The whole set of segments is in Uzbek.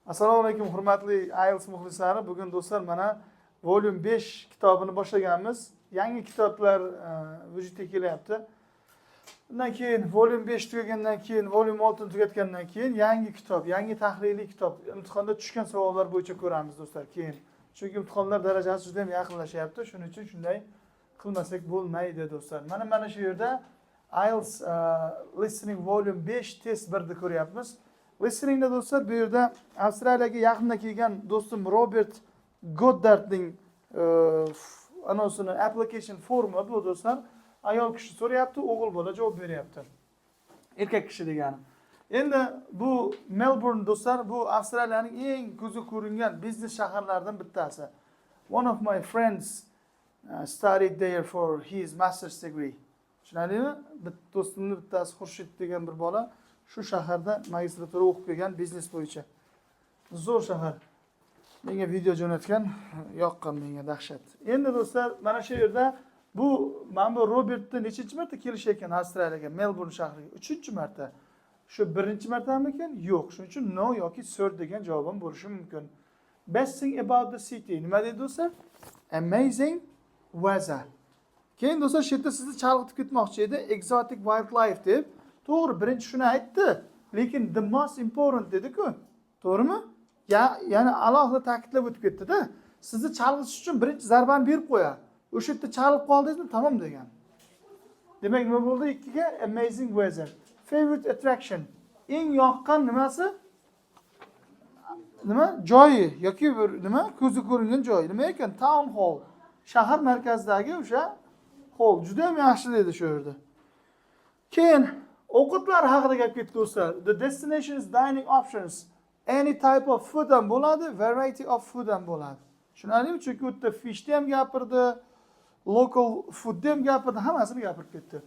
Assalomu alaykum, hurmatli IELTS muxlislari. Bugun, do'stlar, mana Volume 5 kitobini boshlaganmiz. Yangi kitoblar vujudga kelyapti. Undan keyin Volume 5 tugagandan keyin, Volume 6 ni tugatgandan keyin yangi kitob, yangi tahliliy kitob, imtihonda tushgan savollar bo'yicha ko'ramiz, do'stlar, keyin. Chunki imtihonlar darajasi juda ham yaqinlashyapti. Shuning uchun shunday qilmasak bo'lmaydi, do'stlar. Mana shu yerda IELTS Listening Volume 5 test 1 ni ko'ryapmiz. Listeningda, do'stlar, bu yerda Avstraliyaga yaqinda kelgan do'stim Robert Goddardning anonsini, application formi bu, do'stlar. Ayol kishi so'rayapti, o'g'il bola javob beryapti. Erkak kishi degani. Endi bu Melbourne, do'stlar, bu Avstraliyaning eng ko'zga ko'ringan biznes shaharlaridan bittasi. One of my friends studied there for his master's degree. Tushunarlimi? Bir do'stimni bittasi, Xurshid degan bir bola shu shaharda magistratura o'qib kelgan biznes bo'yicha. Zo'r shahar. Menga video jo'natgan, yoqqan menga dahshat. Endi, do'stlar, mana shu yerda bu, mana bu Robertni nechinchi marta kelishi ekan Avstraliyaga, Melbourne shahriga? Uchinchi marta. Shu birinchi martamikan? Yo'q. Shuning uchun no yoki third degan javobim bo'lishi mumkin. Best thing about the city nima deydi, do'stlar? Amazing weather. Keyin, do'stlar, shu yerda sizni chalg'itib ketmoqchi edi, exotic wildlife deb. To'g'ri, birinchi shuni aytdi, lekin the most important dedi-ku. To'g'rimi? Ya, ya'ni alohida ta'kidlab o'tib ketdi-da. Sizni chalg'itish uchun birinchi zarbani berib qo'yadi. O'sha yerda chalg'ib qoldingizmi, tamom degan. Demak, nima bo'ldi ikkiga? Amazing weather. Favorite attraction. Eng yoqqan nimasi? Nima? Joyi yoki bir nima? Ko'zga ko'ringan joy. Nima ekan? Town hall. Shahar markazidagi o'sha hall. Juda ham yaxshi dedi shu yerda. Keyin ovqatlar haqida gap ketdi, do'stlar. The destination is dining options. Any type of food ham bo'ladi, variety of food ham bo'ladi. Tushunarlimi? Chunki u yerda fishni ham gapirdi, local foodni ham gapirdi, hammasini gapirib ketdi.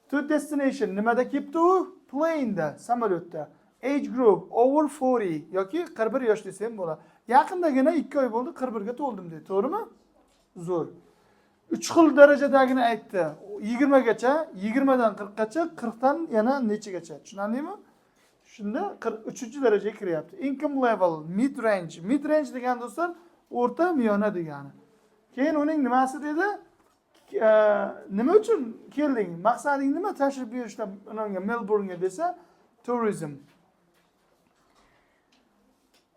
To destination nimada kelibdi u? Plane'da, samolyotda. Age group over 40 yoki 41 yosh desa ham bo'ladi. Yaqindagina 2 oy bo'ldi, 41 ga to'ldim dedi. To'g'rimi? Zo'r. Uch xil darajadagini aytdi. 20 gacha, 20 dan 40 gacha, 40 dan yana nechagacha. Tushunarlimi? Shunda 43 darajaga kiryapti. Income level mid range. Mid range degan, do'stlar, o'rta miyona degani. Keyin uning nimasi dedi? Nima uchun kelding? Maqsading nima tashrif buyurishdan unga, Melbournega desa, tourism.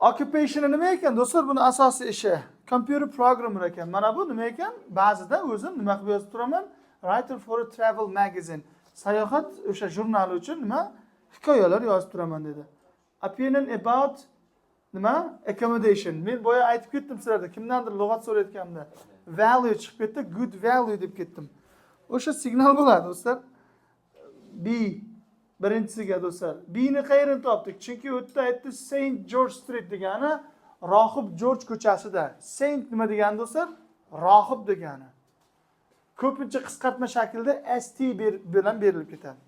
Occupationi nima ekan, do'stlar, buni asosiy ishi? Computer programmer ekan. Mana bu nima ekan? Ba'zida o'zim nima qilib yozib turaman? Writer for a travel magazine. Sayohat o'sha jurnali uchun nima? Hikoyalar yozib turaman dedi. Opinion about nima? Accommodation. Men boya aytib ketdim sizlarga, kimdandir lug'at so'rayotganimda. Value chiqib ketdi, good value deb ketdim. O'sha signal bo'ladi, do'stlar. B birinchisiga, do'stlar. B ni qayerdan topdik? Chunki u yerda aytdi, Saint George Street degani Rohib George ko'chasida. Saint nima degani, do'stlar? Rohib degani. Ko'pincha qisqartma shaklda ST bilan berilib ketadi.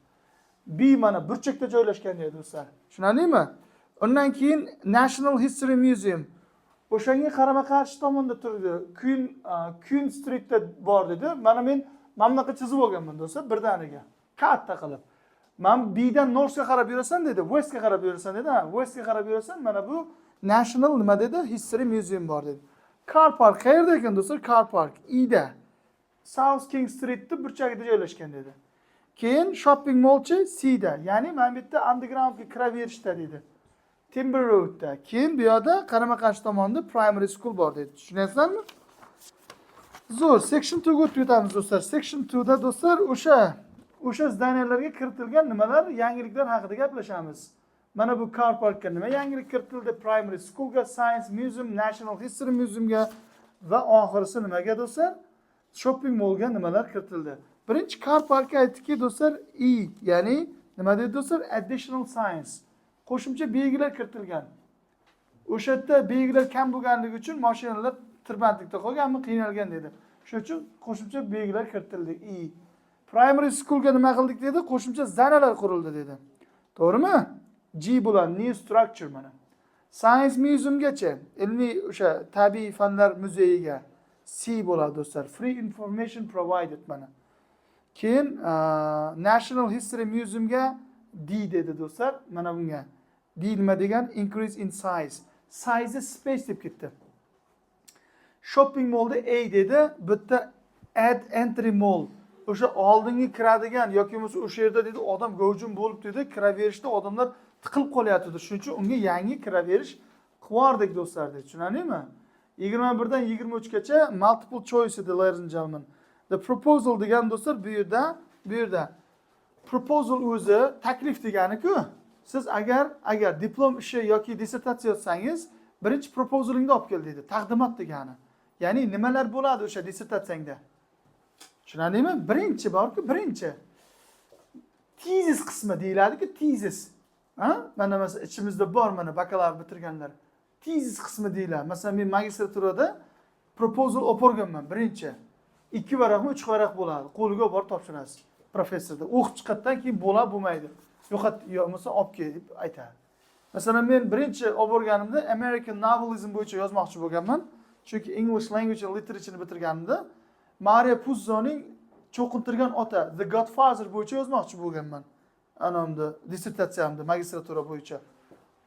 B mana burchakda joylashgan deydi, do'stlar. Tushunarlimi? Undan keyin National History Museum. O'shanga qarama-qarshi tomonda turdi. Queen Streetda bor dedi. Mana men mana bunaqa chizib olganman, do'stlar, birdaniga. Katta qilib. Man Bdan Northga qarab yurasan dedi, Westga qarab yurasan dedi. Ha, Westga qarab yurasan, mana bu National nima dedi? History Museum bor dedi. Car park qayerda ekan, do'stlar? Car park Ida. South King Street'ni burchagida joylashgan dedi. Keyin shopping mallchi C'da, ya'ni mana bu yerda undergroundga kiraverishda dedi. Timber Road'da. Keyin bu yoqda qarama-qarshi tomonda primary school bor dedi. Tushunyapsizlarmi? Zo'r. Section 2 ga o'tib ketamiz, do'stlar. Section 2 da, do'stlar, o'sha здания larga kiritilgan nimalar, yangiliklar haqida gaplashamiz. Mana bu car parkka nima yangilik kiritildi? Primary schoolga, Science Museum, National History Museumga va oxirisi nimaga, do'stlar? Shopping mallga nimalar kiritildi? Birinchi car parkka aytdikki, do'stlar, E, ya'ni nima deydi, do'stlar? Additional signs. Qo'shimcha belgilar kiritilgan. O'sha yerda belgilar kam bo'lganligi uchun mashinalar tirbandlikda qolganmi, qiynalgan dedi. Shuning uchun qo'shimcha belgilar kiritildi. E. Primary schoolga nima qildik dedi? Qo'shimcha здания lar qurildi dedi. To'g'rimi? G bo'ladi, new structure mana. Science Museumgacha, ilmiy o'sha tabiiy fanlar muzeyiga C bo'ladi, do'stlar. Free information provided mana. Keyin National History Museumga D dedi, do'stlar. Mana bunga. D nima degan? Increase in size. Size space deb ketdi. Shopping mallda A dedi, bitta add entry mall. O'sha oldingi kiradigan yoki bo'lmasa o'sha yerda dedi, odam gavjum bo'lib dedi, kiraverishda odamlar tiqilib qolyapti. Shuning uchun unga yangi kiraverish qivordik, do'stlar, dedi. Tushunarlimi? 21 dan 23 gacha multiple choice edi, ladies and gentlemen. The proposal degan, do'stlar, bu yerda proposal o'zi taklif degani-ku. Siz agar diplom ishi yoki dissertatsiya yozsangiz, birinchi proposalingni olib kel deydi. Taqdimot degani. Ya'ni nimalar bo'ladi o'sha dissertatsiyangda. Tushunarlimi? Birinchi borku, birinchi. Tezis qismi deyiladi-ku, tezis. Ha? Mana masalan, ichimizda bor mana bakalavr bitirganlar. Tezis qismi deyiladi. Masalan, men magistraturada proposal olib borganman birinchi. Ikki varaqmi, uch varaq bo'ladi. Qo'liga olib borib topshirasiz professorda. O'qib chiqqandan keyin bo'ladi, bo'lmaydi. Yo'qot, yo bo'lmasa olib kel deb aytadi. Masalan, men birinchi olib borganimda American Novelism bo'yicha yozmoqchi bo'lganman. Chunki English Language and Literature'ni bitirganimda Mario Puzzoning Cho'qintirgan ota, The Godfather bo'yicha yozmoqchi bo'lganman. Anamda dissertatsiyamda magistratura bo'yicha.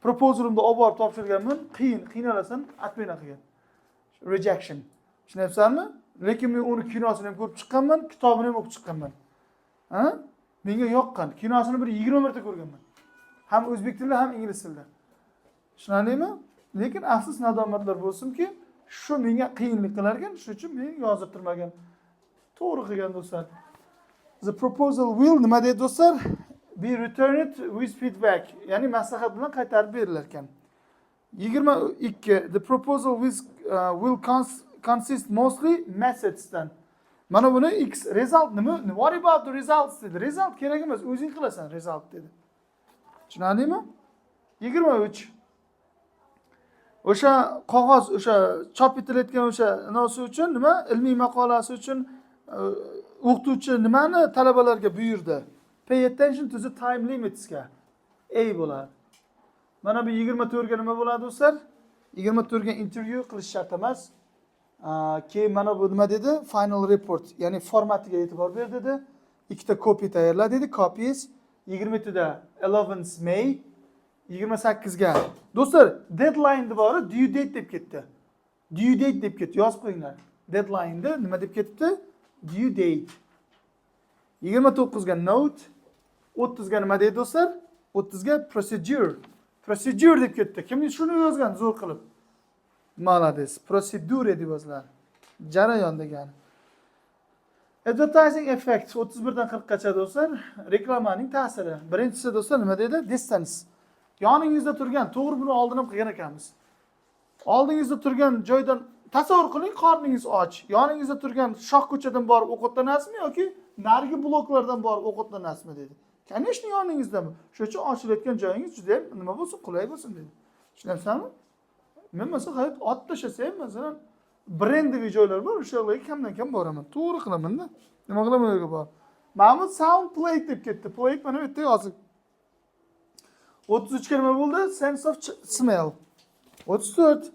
Proposalimni olib borib topshirganman, qiyin, qiynalasan, отмена qilgan. Rejection. Tushunyapsanmi? Lekin men uni kinosini ham ko'rib chiqqanman, kitobini ham o'qib chiqqanman. Ha? Menga yoqqan. Kinosini bir 20 marta ko'rganman. Ham o'zbek tilida, ham ingliz tilida. Tushunarlimi? Lekin afsus, nadomatlar bo'lsinki, shu menga qiyinlik qilar ekan, shuning uchun men yozdirtirmagan. To'g'ri qilgan, do'stlar. The proposal will nima deydi, do'stlar? Be returned with feedback. Ya'ni maslahat bilan qaytarib berilar ekan. 22, the proposal will consist mostly methods'dan. Mana buni X result nima? What about the results dedi. Result kerak emas, o'zing qilasan result dedi. Tushunarlimi? 23, o'sha qog'oz, o'sha chop etilayotgan o'sha nosi uchun nima? Ilmiy maqolasi uchun o'qituvchi nimani talabalarga buyurdi? Pay attention to the time limitsga. A bo'ladi. Mana bu 24 ga nima bo'ladi, do'stlar? 24 ga intervyu qilish shart emas. Keyin mana bu nima dedi? Final report, ya'ni formatiga e'tibor ber dedi. Ikkita copy tayyorla dedi, copies. 27 da 11 May, 28 ga. Do'stlar, deadline bori due date deb ketdi. Due date deb ketdi. Yozib qo'yinglar. Deadline'da nima deb ketibdi? Due date. 29 ga note, 30 ga nima deydi, do'stlar? 30 ga procedure. Procedure deb ketdi. Kim shuni yozgan zo'r qilib? Молодец. Procedure deb yoziladi. Jarayon degani. Advertising effect 31 dan 40 gacha, do'stlar, reklamaning ta'siri. Birinchisi, do'stlar, nima deydi? Distance. Yoningizda turgan, to'g'ri, buni oldin ham qilgan ekanmiz. Oldingizda turgan joydan tasavvur qiling, qorningiz och. Yoningizda turgan shoh ko'chadan borib ovqatlanasizmi yoki narigi bloklardan borib ovqatlanasizmi dedi. Конечно, yoningizda. Shuning uchun ochilayotgan joyingiz juda ham nima bo'lsin, qulay bo'lsin dedi. Tushunyapsanmi? Men masalan, hayot ot tashlasa ham, masalan, брендовый joylar bor, o'shalarga kamdan kam boraman. To'g'ri qilamanda. Nima qilaman u yerga borib? Mana bu sound plate deb ketdi. Plate mana bu yerda yozib. 33 ga nima bo'ldi? Sense of smell. 34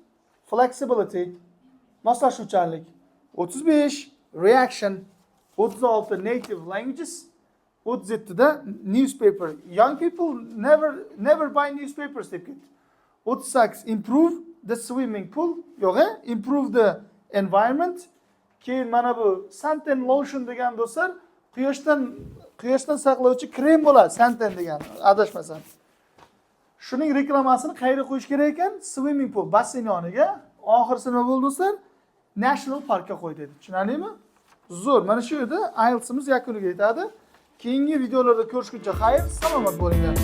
flexibility, moslashuvchanlik. 35 reaction. 36 native languages. 37 da newspaper. Young people never never buy newspapers deb ketdi. 38 improve the swimming pool. Yo'q, improve the environment. Keyin mana bu suntan lotion degan, do'stlar, quyoshdan saqlovchi krem bo'ladi, suntan degan, adashmasam. Shuning reklamasini qayerga qo'yish kerak ekan? Swimming pool, basseyn yoniga. Oxirisi nima bo'ldi, do'stlar? National parkka qo'y dedi. Tushunarlimi? Zo'r. Mana shu yerda IELTSimiz yakuniga yetadi. Keyingi videolarda ko'rishguncha xayr, salomat bo'linglar.